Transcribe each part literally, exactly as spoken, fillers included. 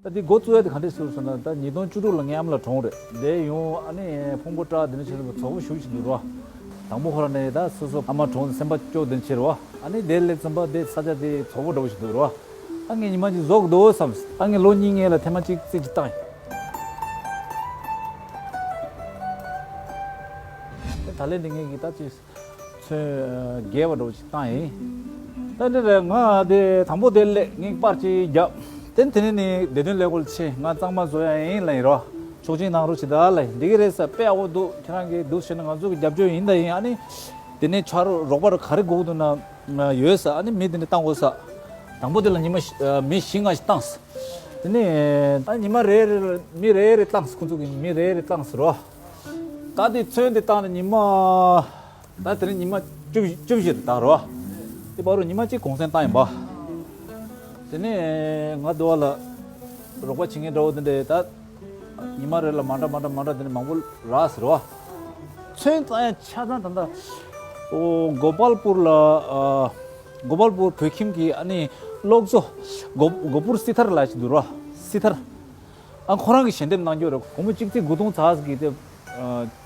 ད་འདི་འགོ་བཙུགས་ཡ་དེ་ག་འདྲས་ཟེར་ཟེར་ན། ད་ཉིས་སྟོང་བཅུ་དྲུག་ལ་ངའི་ཨ་མ་ལགས་གྲོངས་རེད། དེ་ཡང་ཨ་ནི་ཕུང་པོ་བཀྲ་དེ་འདྲ་བྱས་ནས་ཚོགས་པ་ཞུགས་བཞིན་འདུག་རོ། དང་པོ་ཁོ་རང་ནས་ད་སོ་སོ་ཨ་མ་གྲོངས་སེམས་པ་སྐྱོ་དེ་འདྲ་བྱས་རོ། ཨ་ནི་དེ་སླེབས་ཙམ་པ་དེ་ས་ཆ་དེ་ཚོགས་པ་འདྲ་བོ་ཞིག་འདུག་རོ། ཨ་ངས་ཉི་མ་གཅིག་བཟོ་དགོས་འདུག་བསམ། ཨ་ངས་ལོ་གཉིས་སྔོན་ལ་ཐེངས་མ་གཅིག་རྩིས་ཀྱི་བཏང་ཡིན། དེ་ད་ལན་དེ་ངས་ཀྱི་ད་ཅིག་ཚོན་རྒྱས་པ་འདྲ་བོ་ཅིག་བཏང་ཡིན། ད་འདི་རེད། ང་དེ་དང་པོ་དེ་སླེབས། ངས་པར་ཅིག་བརྒྱབ། དེ་དེ་ནས་ནི་བདེ་དོན་ལས་སྒོར་ཕྱིན། ང་གཙང་མ་བཟོ་ཡ་ཡིན་ལབ་ཡིན་རོ། ཆོག་མཆན་གནང་རོགས་བྱེད་ད་ལབ་ཡིན། འགྲིག་གི་རེད་ཟེར། དཔེ་ཡག་པོ་འདུག་ཁྱེད་རང་གིས་འདུག་བྱས་ན་ང་ཚོ་གི་རྒྱབ་སྐྱོར་ཡིན་ད་ཡིན། ཨ་ནི་དེ་ནས་ཕྱག་རོགས་པ་ག་རེ་དགོས་འདུག་ན་ཡོད་ཟེར། ཨ་ནི་མི་དེ་འདྲ་བཏང་དགོས་ཟེར། དང་པོ་དེ་ལ་ཉི་མ་བཞི་མི་བཞི་ལྔ་ཞིག་བཏང་ཟེར། དེ་ནས་ད་ཉི་མ་རེ་རེ་ལ་མི་རེ་རེ་བཏང་ཟེར། ཁོང་ཚོ་གི་མི་རེ་རེ་བཏང་ཟེར་རོ། ད་དེ་ཚོན་དེ་བཏང་ནས་ཉི་མ། ད་དེ་རིང་ཉི་མ་བཅུ་བཞི་བཅུ་བཞི་རེད་ད་རོ། དེ་བར་དུ་ཉི་མ་གཅིག་གུང་སེང་བཏང་ཡིན་པ། དེ་ནས་ང་དུ་བ་ལ་རོགས་པ་བྱེད་མཁན་འདྲ་བོ་དེ་འདྲས། ད་ཉི་མ་རེ་ལ་མ་འདྲ་མ་འདྲ་མ་འདྲ་དེ་འདྲ་མང་པོ་རག་ཟེར་རོ། ཚོན་བཏང་ཡ་ཆ་ཚང་ད་ལྟ་ཨོ་གོ་པལ་པུར་ལ། ཨ་གོ་པལ་པུར་བོད་ཁྱིམ་གྱི་ཨ་ནི་གློག་བཟོ། གོ་གོ་པུར་སི་ཐར་ལགས་ཅིག་འདུག་རོ། སི་ཐར། ཨ་ཁོ་རང་གིས་ཞལ་འདེབས་གནང་རྒྱུ་རེད། སྒོར་མོ་གཅིག་རྩིས་དགུ་སྟོང་ཙམ་གྱི་དེ་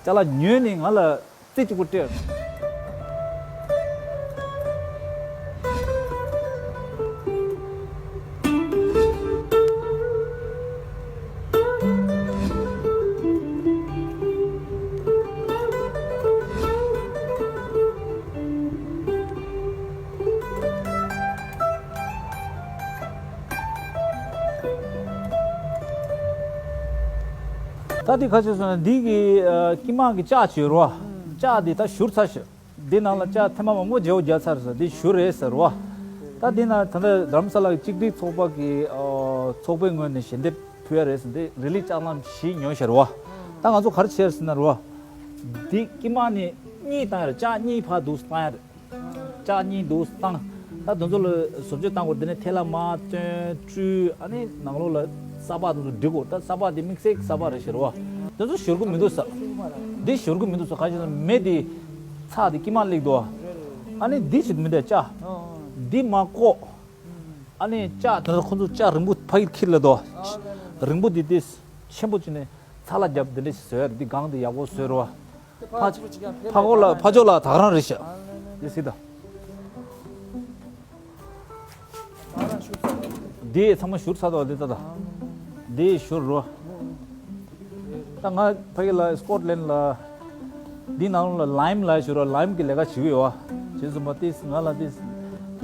ཅ་ལག་ཉོས་ནས་ང་ལ་རྩེ་གཅིག་པོ་སྤྲད། ད་འདི་ག་ཅིག་སོང་ན། འདི་གི་ཨ་དཀྱིལ་མ་གི་ལྕགས་ཅིག་ཡོད་རེད་བ། ལྕགས་འདི་ད་བཞུར་ཚར་ཤག་འདི་ནང་ལ་ལྕགས་ཐེངས་མ་མང་པོ་བརྗེ་བོ་བརྒྱབ་ཚར་ཟེར། འདི་བཞུར་རེད་ཟེར་བ། ད་འདི་ན་ད་ལྟ་རྡ་རམ་ས་ལ་གི་གཅིག་སྒྲིལ་ཚོགས་པ་གི་ཨ་ཚོགས་པའི་ངོས་ནས་ཞལ་འདེབས་ཕུལ་ཡ་རེད་ཟེར། འདི་རི་ལི་ལྕགས་ལམ་བཞི་ཉོས་ཤག་རེད་བ། ད་ང་ཚོ་ག་རེ་བྱས་ཟེར་ན་རེད་བ། འདི་དཀྱིལ་མ་ནས་གཉིས་བཏང་ཡ་རེད། ལྕགས་གཉིས་ཕར་འདུག་བཏང་ཡ་རེད། ལྕགས་གཉིས་འདུག་བཏང་། ད་དེ་ཚོ་ལ་བཟོ་བཅོས་བཏང་དགོས། དེ་ནས་ཐལ་མ་བཙོས་བཀྲུས། ཨ་ནི་ནང་ལོགས་ལ་ས་ཕག་དེ་ཚོ་སྒྲིག་དགོས། ད་ས་ཕག་དེ་དམིགས་བསལ་གྱི་ས་ཕག་རེད་ཟེར་བ། དེ་ཚོ་བཞུར་གི་མི་འདུག་ཟེར། འདི་བཞུར་གི་མི་འདུག་ཟེར། ག་ཅི་ཟེར་ན་མེ་དེ་ཚགས་དེ་དཀྱིལ་མ་སླེབས་འདུག་ཨ་ནི་འདི་ཞིག་མི་འདུག་ལྕགས། འདི་མར་བཀོག་ཨ་ནི་ལྕགས་དེ་ཚོ་ཁོ་ཚོ་ལྕགས་རིང་པོ་ཕ་གིར་འཁྱེར་ལ་འདུག་རིང་པོ་དེ་དེ་ཆེན་པོ་བྱས་ནས་ཚ་ལ་བརྒྱབ། དེ་འདྲ་ཞིག་བཟོས་ཡ་རེད། འདི་སྒང་དེ་ཡག་པོ་བཟོས་རེད་བ། ཕ་ཕ་ཕ་ཕྱོགས་ལ་ཕ་ཕྱོགས་ལ་ད་ག་རང་རེད་ཤག་འདི་སྲིད་ད། འདི་ཚང་མ་བཞུར་ཚར་འདུག་འདི་ལྟ་ད། འདི་བཞུར་རོ། ད་ང་ཕ་གི་ལ་སི་ཀོཊ་ལན་ལ། འདི་ནང་ལ་ལའིམ་ལ་བཞུར་རོ། ལའིམ་གི་ལས་ཀ་བྱེད་ཀྱི་ཡོད་བ། བྱས་ཙང་མ་ཏིས་ང་ལ་ཏིས་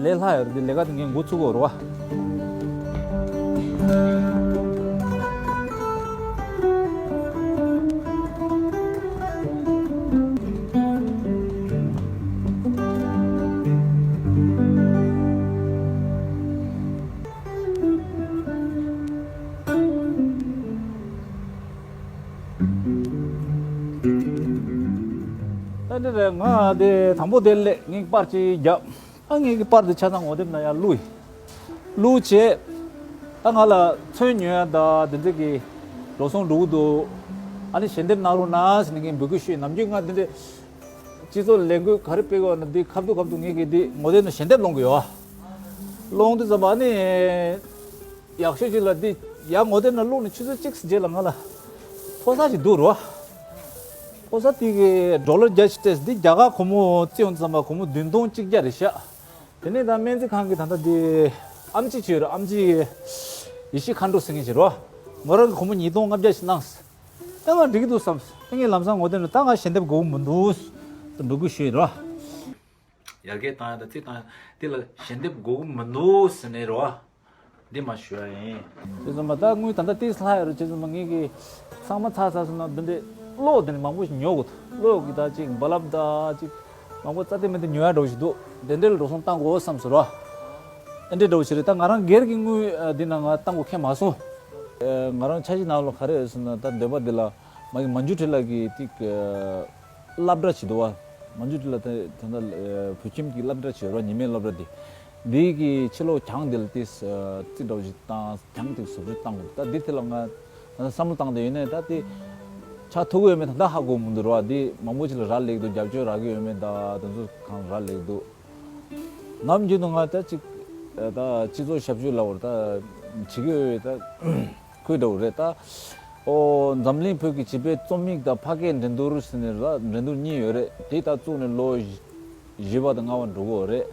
ལས་སླ་ཡོད་རེད། འདི་ལས་ཀ་དེ་ངས་འགོ་ཚུགས་དགོས་རེད་བ། ད་འདི་རེད། ང་དེ་དང་པོ་དེ་སླེབས། ངས་པར་ཅིག་བརྒྱབ། ཨ་ངས་ཀྱི་པར་དེ་ཆ་ཚང་ངོ་དེབ་ནང་ཡར་བླུགས་ཡིན། བླུགས་བྱས། ད་ང་ལ་ཚོན་ཉོ་ཡ་ད་དེ་འདྲ་གི་འགྲོ་སོང་འགྲོ་གི་འདུག་ཨ་ནི་ཞལ་འདེབས་གནང་རོགས་གནང་ཟེར་ནས་ངས་འབོད་སྐུལ་ཞུས། ནམ་རྒྱུན་ང་དེ་འདྲ་སྤྱི་ཚོགས་ལས་འགུལ་ག་རེ་སྤེལ་དགོས་ན་འདི་ཁ་ཐུག་ཁ་ཐུག་ངས་ཀྱི་འདི་ངོ་དེབ་ནང་ཞལ་འདེབས་སློང་གི་ཡོད། སློང་དུས་ཙམ་པ་ཨ་ནི། ཡག་ཤོས་ཅིག་ལ་འདི་ཡར་ངོ་དེབ་ནང་བླུགས་ནས་ཆུ་ཚོད་གཅིག་རྗེས་ལ་ང་ལ་ཕོ་གསར་ཞིག་འདུག་རོ། ཕོ་གསར་དེ་གི་ཌོ་ལར་བརྒྱ་ཞིག་སྤྲད། འདི་རྒྱ་གར་སྒོར་མོ་བརྩི་ཡོང་ཙམ་པ་སྒོར་མོ་བདུན་སྟོང་གཅིག་བརྒྱ་རེད་ཤག་དེ་ནས་ད་སྨན་རྩིས་ཁང་གི་ད་ལྟ་འདི་ཨེམ་ཆི་ཅིག་ཡོད་རེད། ཨེམ་ཆི་ཡེ་ཤེས་མཁའ་འགྲོ་ཟེར་མཁན་ཞིག་རོ། ང་རང་གི་སྒོར་མོ་ཉིས་སྟོང་ལྔ་བརྒྱ་ཞིག་གནང་། ད་ང་འགྲིག་གི་འདུག་བསམ། ད་ངས་ལམ་སང་ངོ་དེབ་ནང་ད་ང་ཞལ་འདེབས་དགོས་ཀྱི་མི་འདུག་ཟེར་འབོད་སྐུལ་ཞུས་ཡོད་རོ། ཡར་རྒྱས་བཏང་ཡ་དང་རྩིས་བཏང་ཡ་དེ་ལ་ཞལ་འདེབས་དགོས་ཀྱི་མི་འདུག་ཟེར་ནས་རེད་བ། འདི་མ་ཞུ་ཡ་ཡིན། དེ་ཚོ་མ་ད་དངུལ་ད་ལྟ་ཏིས་ལྷག་ཡོད་རེད། བྱས་ཙང་མ་ངེད་ཀྱི་ཚང་མ་ཚར་ཚར་སོང་ན་འདི་འདྲའི་གློག་དེ་ནི་མང་པོ་ཞིག་ཉོ་དགོས་འདུག་གློག་གི་ད་ཅིག་བ་ལབ་ད་ཅིག་མང་པོ་རྩ་དེ་མི་དེ་ཉོ་ཡ་འགྲོ་བཞིན་འདུག་དེ་འདྲའི་ལ་འགྲོ་སོང་བཏང་དགོས་བསམ་ཟེར་བ། ཨེ་འདྲའི་འགྲོ་བཞིན་རེད། ད་ང་རང་སྒེར་གྱི་དངུལ་འདི་ན་ང་བཏང་དགོས་ཁེལ་མ་སོང་། ང་རང་འཆར་གཞི་ནང་ལ་ག་རེ་ཡོད་ཟེར་ན་ད་འདོད་པ་འདི་ལ་མ་གི་མན་ཇུ་ཊི་ལ་གི་ཏིག་སློབ་གྲྭ་ཅིག་འདུག་བ། མན་ཇུ་ཊི་ལ་དེ་དེ་འདྲ་བོད་ཁྱིམ་གྱི་སློབ་གྲྭ་ཅིག་ཡོད་རེད་བ། ཉི་མའི་སློབ་གྲྭ་འདི། འདི་གི་ཕྱི་ལོགས་གྱང་འདི་ལ་དེ་རྩི་འདྲ་བོ་ཞིག་བཏང་། གྱང་དེ་བཟོ་བཅོས་བཏང་དགོས། ད་འདི་དེ་ལ་ང་ད་བསམ་བློ་བཏང་བསྡད་ཡོད་ནས་ད་དེ་ཆགས་ཐུབ་ཀྱི་ཡོད་མེད་ད་ལྟ་ཧ་གོ་མི་འདུག་ར། འདི་མང་པོ་ཅིག་ལ་རག་ལས་འདུག་རྒྱབ་སྐྱོར་རག་གི་ཡོད་མེད་ད་དེ་ཚོ་གང་རག་ལས་འདུག་ནམ་རྒྱུན་དུ་ང་ད་ཅིག་ད་སྤྱི་ཚོགས་ཞབས་ཞུ་ལ་བར་ད་བྱེད་ཀྱི་ཡོད་ད། ཁུལ་འདྲ་བོ་རེད་ད། ཨོ་འཛམ་གླིང་བོད་ཀྱི་བྱིས་པའི་རྩོམ་ཡིག་དང་ཕ་སྐད་འགྲན་བསྡུར་ཟེར་ནས་ལ་འགྲན་བསྡུར་གཉིས་ཡོད་རེད། དེ་ད་བཙུགས་ནས་ལོ་བཞི་པ་དང་ལྔ་པ་འགྲོ་གི་ཡོད་རེད།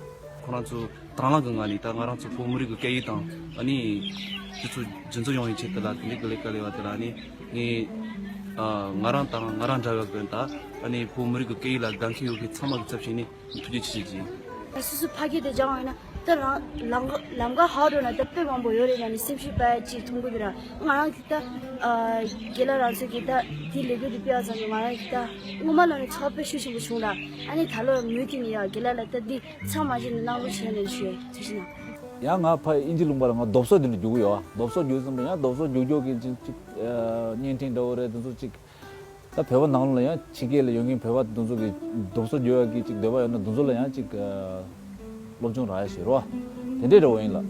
ཁོ་རང་ཚོ་དང་བླངས་ཀྱི་ངང་ནས་ད་ང་རང་ཚོ་བོད་མི་རིགས་ཀྱི་སྐད་ཡིག་དང་ཨ་ནི་དེ་ཚོ་རྒྱུན་འཛིན་ཡོང་བའི་ཆེད་དུ་ལ་དེ་འདྲའི་གི་ལས་ཀ་ལས་པ་དེ་ལ་ཨ་ནི་ངས་ཨ་ང་རང་དང་ང་རང་འདྲ་བའི་གི་ད་ཨ་ནི་བོད་མི་རིགས་ཀྱི་སྐད་ཡིག་ལ་དགའ་མཁན་ཡོད་མཁན་ཚང་མ་གི་ཚབ་བྱས་ནས་ཐུགས་རྗེ་ཆེ་ཞུ་རྒྱུ་ཡིན། སོ་སོ་ཕ་སྐད་དེ་སྦྱང་བ་ཡིན་ན་ད་རང་ལམ་ཀ་ལམ་ཀ་ཧ་འགྲོ་ན་ད་དཔེ་མང་པོ་ཡོད་རེད་ལ་ནི་སེམས་ཤུགས་སྤར་ཡ་ཅིག་མཐོང་གི་འདུག་ར། ང་རང་གི་ད་ཨ་རྒན་ལགས་རང་ཚོ་གི་ད་དེ་ལས་འགུལ་དེ་སྤེལ་བ་ཙམ་གྱིས་ང་རང་གི་ད་སྔོན་མ་ལ་ནི་ཚོར་དཔེ་ཤུགས་ཆེན་པོ་བྱུང་ལ། ཨ་ནི་ད་ལོ་མུ་མཐུད་ནས་ཡ་རྒན་ལགས་ལ་ད་འདི་ཚང་མ་ཞིག་ནས་གནང་རོགས་བྱས་ནས་ཞུ་ཡ་ཐུགས་རྗེ་གནང་། ཡང་ང་ཕ་ཨིན་ཇི་ལུང་པ་ལ་ང་རྡོབ་གསོག་འདི་འདྲ་རྒྱུག་གི་ཡོད། རྡོབ་གསོག་རྒྱུག་ཙམ་པ་ཡང་རྡོབ་གསོག་རྒྱུག་རྒྱུག་གི་ཅིག་ཅིག་ཨ་བརྙན་འཕྲིན་འདྲ་བོ་རེད། དེ་ཚོ་ཅིག་ད་བོད་པ་ནང་ལ་ཡང་ཕྱི་རྒྱལ་ལ་ཡོད་མཁན་བོད་པ་དེ་ཚོ་གི་རྡོབ་གསོག་རྒྱག་ཡག་གི་ཅིག་འདོད་པ་ཡོད་ན་དེ་ཚོ་ལ་ཡང་ཅིག་ཨ་སློབ་སྦྱོང་རག་ཡ་ཞིག་རེད་བ། དེ་འདྲའི་འདྲ་བོ་ཡིན་ལགས།